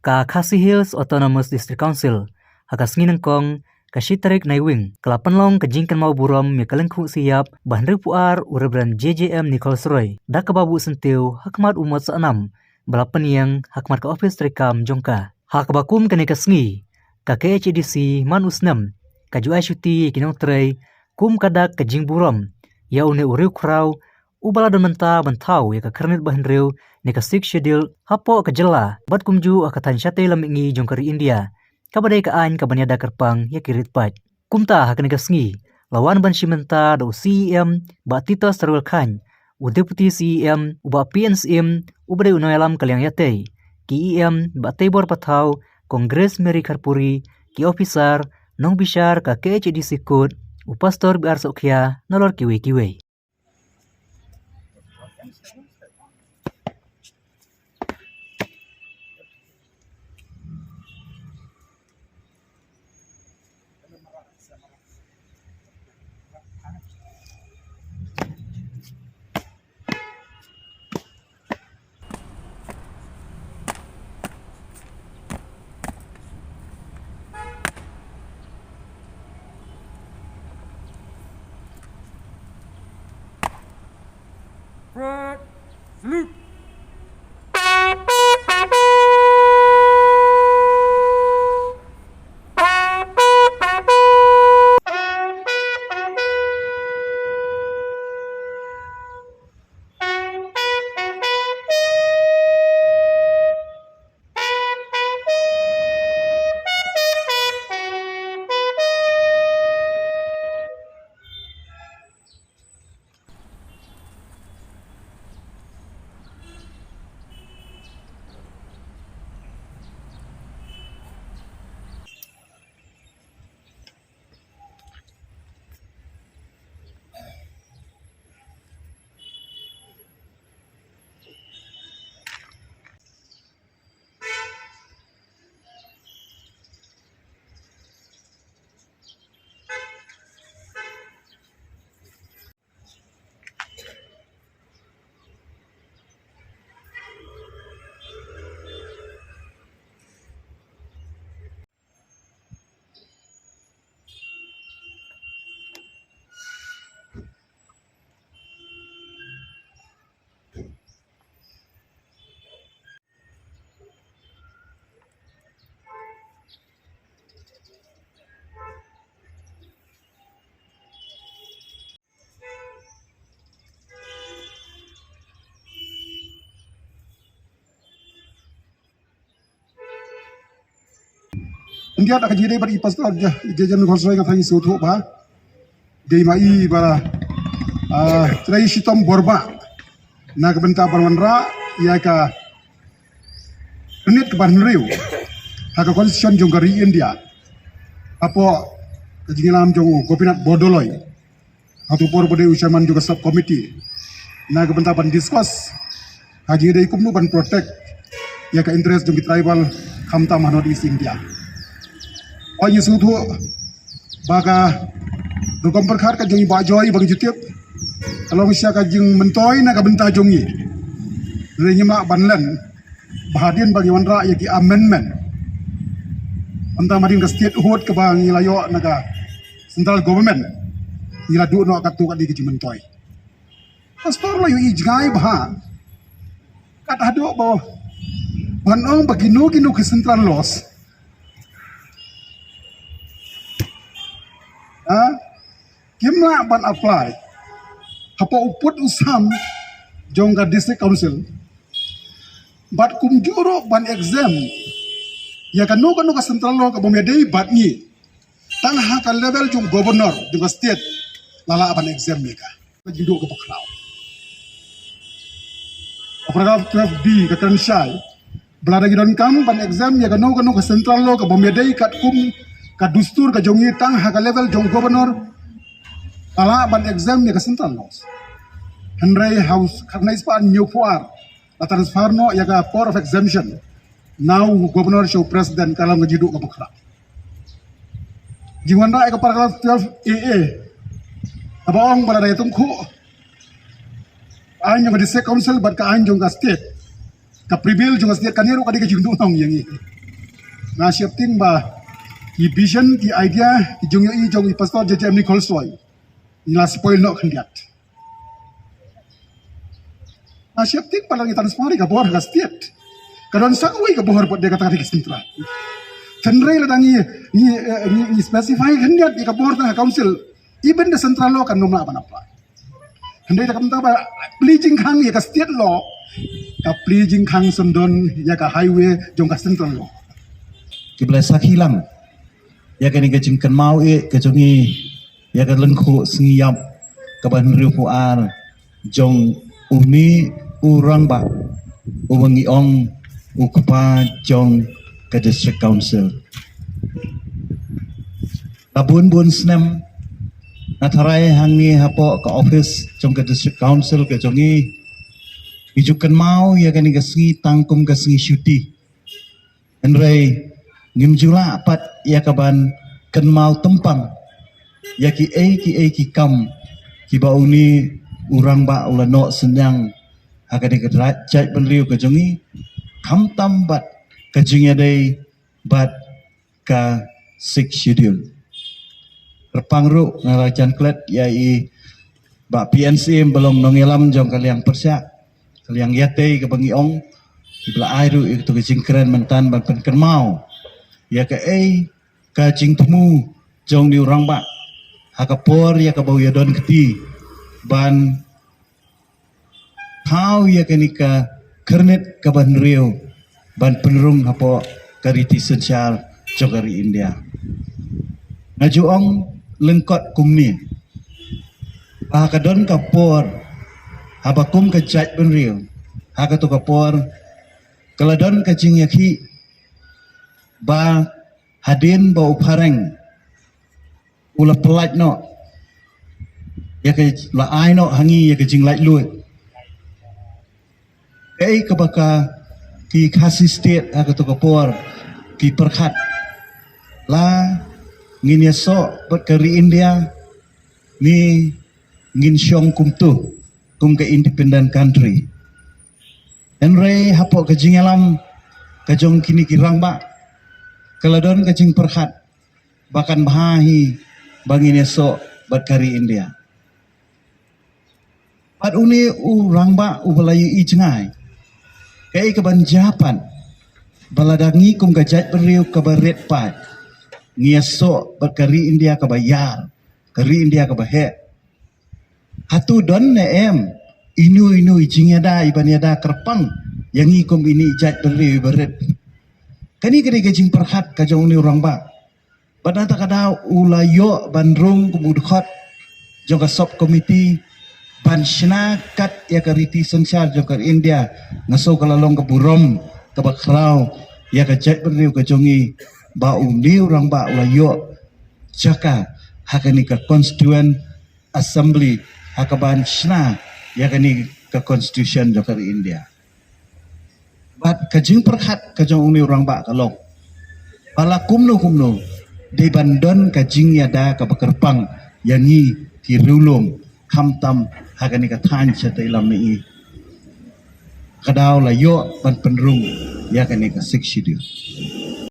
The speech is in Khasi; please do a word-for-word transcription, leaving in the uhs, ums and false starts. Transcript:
Ka Khasi Hills Autonomous District Council, ha ka sngi nyngkong, ka shi tarik Naiwieng, ka la pynlong ka jingkynmaw burom ïa ka lyngkhuh siap ba hynriewphew ar u Reverend J J M Nichols Roy, da kaba buh syntiew ha khmat u Mot Sahnam, ba la pynïeng ha khmat ka ophis treikam jong ka. Ha kaba kum kane ka sngi, ka K H A D C man u snem ka ju ai shuti ïa ki nongtrei kum ka dak ka jingburom ïa une u riewkhraw uba la don mynta ban thaw ïa ka khyrnit ba hynriew ne ka Sixth Schedule hapoh ka jylla bad kumjuh ha ka thaiñ shatei lam mihngi jong ka ri India, kaba dei ka aiñ kaban ïada kyrpang ïa ki rit paid. Kumta ha kane ka sngi la wan ban shim bynta da u C E M Bah Tito Sharwil Chyne, u Deputy C E M u Bah P N Syiem uba dei u nongïalam ka liang ïatei, ki E M Bah Teibor Pathaw, Kong Grace Mary Kharpuri, ki ophisar, nongbishar ka K H A D C Court, u Pastor B R Sohkhia, nalor kiwei kiwei. Fred, salute. India ta ka jingïadei bad i pastor ja, ja, ja, Nichols Roy, nga thank you so much ba. Dei ma i ba, ah, trei shitom bor ba na ka bynta ban wanrah ïa ka khyrnit kaba hynriew ha ka constitution jong ka ri India. Hapoh ka jingïalam jong u Gopinath Bordoloi. Hato por ba dei u chairman jong ka sub committee na ka bynta ban discuss ha jingïadei kumno ban protect ïa ka interest jong ki tribal, khamtam ha North East India. Oi, ngi sngewthuh ba ka rukom pyrkhat ka jong i Bah Joy Bah Jutip ka long sha ka jingmyntoi na ka bynta jong ngi. Hynrei ngim lah ban len ba hadien ba ngi wanrah ïa ki amendment, mynta hadien ka statehood kaba ngi la ïoh na ka central government, ngi la duh noh katto katne ki jingmyntoi. Pastor la ïohi jngai bha. Kat haduh ba ban ong ba kino kino ki central laws, ha, kim lah ban apply hapoh u pud u sam jong ka district council. Bad kumjuh ruh ban exempt ïa kano kano ka central law kaba ym ïadei bad ngi. Tang ha ka level jong governor jong ka state la lah ban exempt ïa ka. Ka jingduh kaba khraw. Paragraph twelve B ka kren shai ba lada ngi donkam ban exempt ïa kano kano ka central law kaba ym ïadei katkum ka dustur ka jong ngi, tang ha ka level jong governor la lah ban exempt ïa ka central laws. Hynrei ha u khatnai spah hynñiewphew ar la transfer noh ïa ka power of exemption na u governor sha u president, ka long ka jingduh kaba khraw. Jingwanrah ïa ka paragraph twelve A A kaba ong ba lada ïatyngkhuh ka aiñ jong ka district council bad ka aiñ jong ka state, ka prevail jong ka state, kane ruh ka dei ka jingduhnong ïa ngi. Nga sheptieng ba ki vision, ki idea ki jong i, jong i Pastor J J M Nichols Roy, ngi la spoil noh khyndiat. Nga sheptieng ba la ngi transfer ïa ka bor ha ka state, ka don sa kawei ka bor pat de kata ka District Central. Hynrei lada ngi, ngi, eh, ngi, ngi specify khyndiat ïa ka bor tang ha council, even the central law kan ym lah ban apply. Hynrei da kumta ba plie jingkhang ïa ka state law, ka plie jingkhang syndon ïa ka highway jong ka central law. Ki ba la sakhi lang ïa kane ka jingkynmaw ïa ka jong i, ïa ka lyngkhuh sngi ïap kaba hynriewphew ar jong une u rangbah uba ngi ong u kpa jong ka District Council. La bun bun snem nga tharai hangne hapoh ka office jong ka District Council ka jong i, ngi ju kynmaw ïa kane ka sngi tang kum ka sngi shuti. Hynrei ngim ju lah pat ïa ka ban kynmaw tympang ïa kiei kiei ki kam kiba une u rangbah u la noh synñiang ha kane ka jaitbynriew ka jong i, khamtam bad ka jingïadei bad ka Sixth Schedule. Kyrpang ruh nga la jan klet ïa i Bah P N C ba long nongïalam jong ka liang pyrshah, ka liang ïatei kaba ngi ong, kiba la ai ruh ïa ka jingkren mynta ban pynkynmaw ïa kaei ka jingthmu jong une u rangbah ha ka por ïa kaba u ïadon kti ban thaw ïa kane ka khyrnit kaba hynriew ban pynrung hapoh ka riti synshar jong ka ri India. Nga ju ong lyngkot kumne, ha ka don ka por haba kum ka jaitbynriew, ha kato ka por ka la don ka jingïakhih ba hadien ba u phareng u la pyllait noh ïa ka, la ai noh ha ngi ïa ka jinglaitluid. Kaei kaba ka ki Khasi State ha kato ka por ki pyrkhat, la ngin ïasoh bad ka ri India ne ngin shong kumto kum ka independent country. Hynrei hapoh ka jingïalam ka jong kine ki rangbah, ka la don ka jingpyrkhat ba kan bha hi ba ngin ïasoh bad ka ri India. Bad une u rangbah uba la ïohi jngai, kaei kaban jia pat ba lada ngi kum ka jaitbynriew kaba rit paid ngi ïasoh bad ka ri India kaba ïar, ka ri India kaba heh, hato don ne em ino ino i jingïada iban ïada kyrpang ïa ngi kum ine i jaitbynriew iba rit? Kane ka dei ka jingpyrkhat ka jong une u rangbah. Bad na kata ka daw u la ïoh ban rung kum u dkhot jong ka sub committee ban shna kat ïa ka riti synshar jong ka India. Nga sngew ka la long ka burom kaba khraw ïa ka jaitbynriew ka jong ngi ba une u rangbah u la ïoh jaka ha kane ka constituent assembly ha kaban shna ïa kane ka constitution jong ka ri India. Bad ka jingpyrkhat ka jong une u rangbah ka long ba la kumno kumno dei ban don ka jingïada kaba kyrpang ïa ngi ki riewlum, khamtam ha kane ka thaiñ shatei lam ne i, ka daw la ïoh ban pynrung ïa kane ka Sixth Schedule.